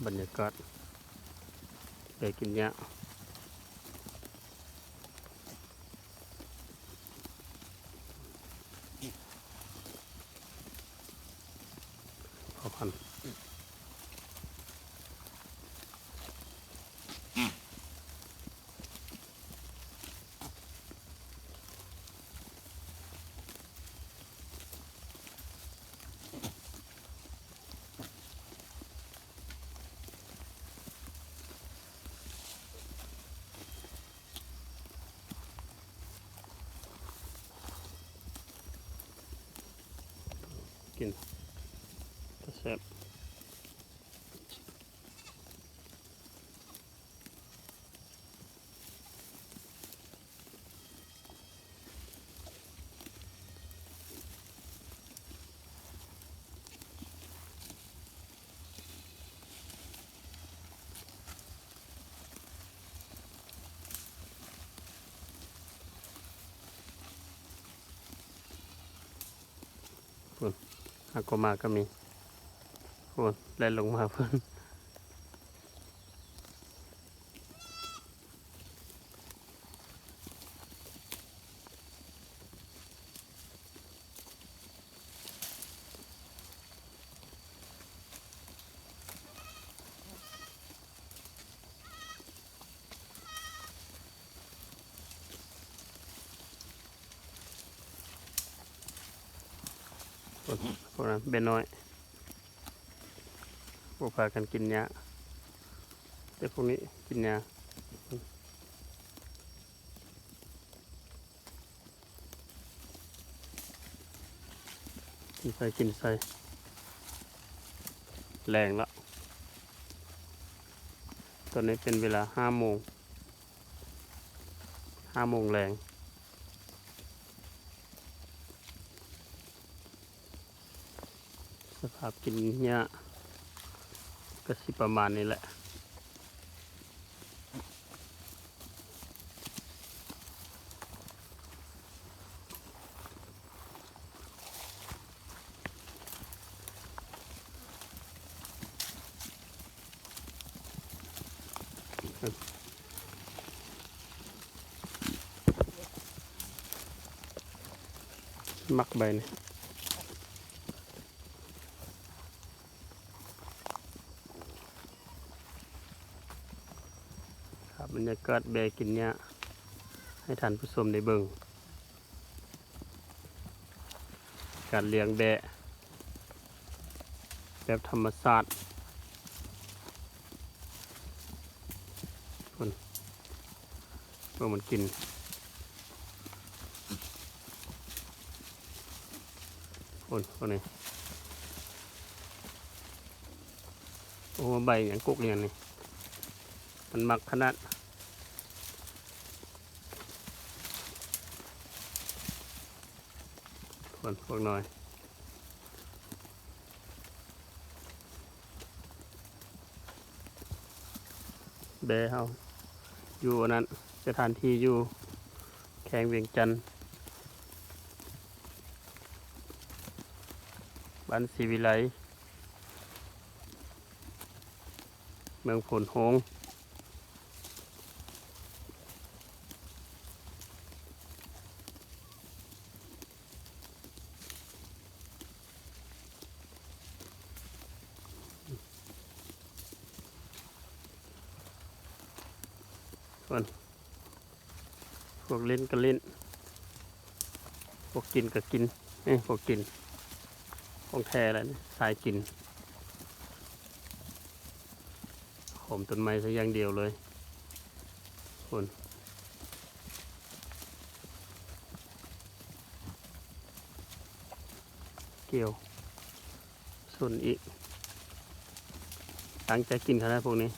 ບັນຍາກາດໄດ້ກິນຫຍ້າ ພໍ່ພັນ. ກິນ ຕາແຊບ. ພຸ້ນ ຮາກກໍມາກໍມີ ພຸ້ນ ແລ່ນລົງມາພຸ້ນ. ພວກນັ້ນແບະນ້ອຍ ພວກພາກັນກິນຫຍ້າ ແຕ່ພວກນີ້ກິນຫຍ້າ. ກິນໄປກິນໄປ ແລງລະ ຕອນນີ້ເປັນເວລາຫ້າໂມງ ຫ້າໂມງແລງ. ສະພາບກິນຫຍ້າກະຊິປະມານນີ້ແຫຼະ. ມັກໃບນີ້ ພາບບັນຍາກາດແບະກິນຫຍ້າ ໃຫ້ທ່ານຜູ້ຊົມໄດ້ເບິ່ງ ການລ້ຽງແບະແບບທຳມະຊາດ. ພຸ້ນ ເບິ່ງມັນກິນ ພຸ້ນ ພວກນີ້. ໂອ້ ໃບຫຍັງ ກົກຫຍັງນີ້ ມັນມັກຂະໜາດ. ພວກນ້ອຍ ແບເຮົາຢູ່ອັນນັ້ນ ສະຖານທີ່ຢູ່ແຂວງວຽງຈັນ ບ້ານສີວິໄລ ເມືອງໂພນໂຮງ. ສ່ວນ ພວກຫຼິ້ນກໍຫຼິ້ນ ພວກກິນກໍກິນ ນີ້ພວກກິນ ຂອງແທ້ແລ້ວນີ້ ສາຍກິນ ໂຄມຕົ້ນໄມ້ຊະຢ່າງດຽວເລີຍ ພຸ້ນ ກ່ຽວ ສົນອີກ ຕັ້ງໃຈກິນຂະໜາດພວກນີ້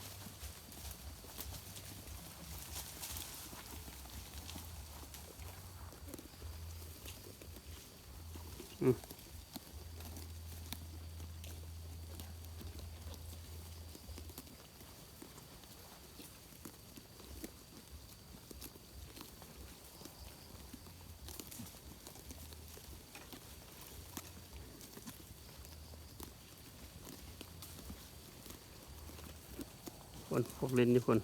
ອືມ. ເ ຄົນພວກຫຼິ້ນຢູ່ພຸ້ນ.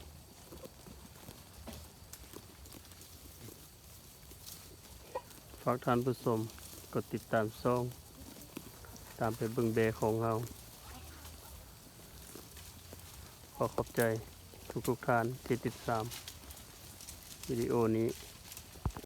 ຝາກທ່ານຜູ້ຊົມກົດຕິດຕາມຊ່ອງ ຕາມໄປເບິ່ງແບ້ຂອງເຮົາ. ຂໍຂອບໃຈທຸກໆທ່ານທີ່ຕິດຕາມວິດີໂອນີ້.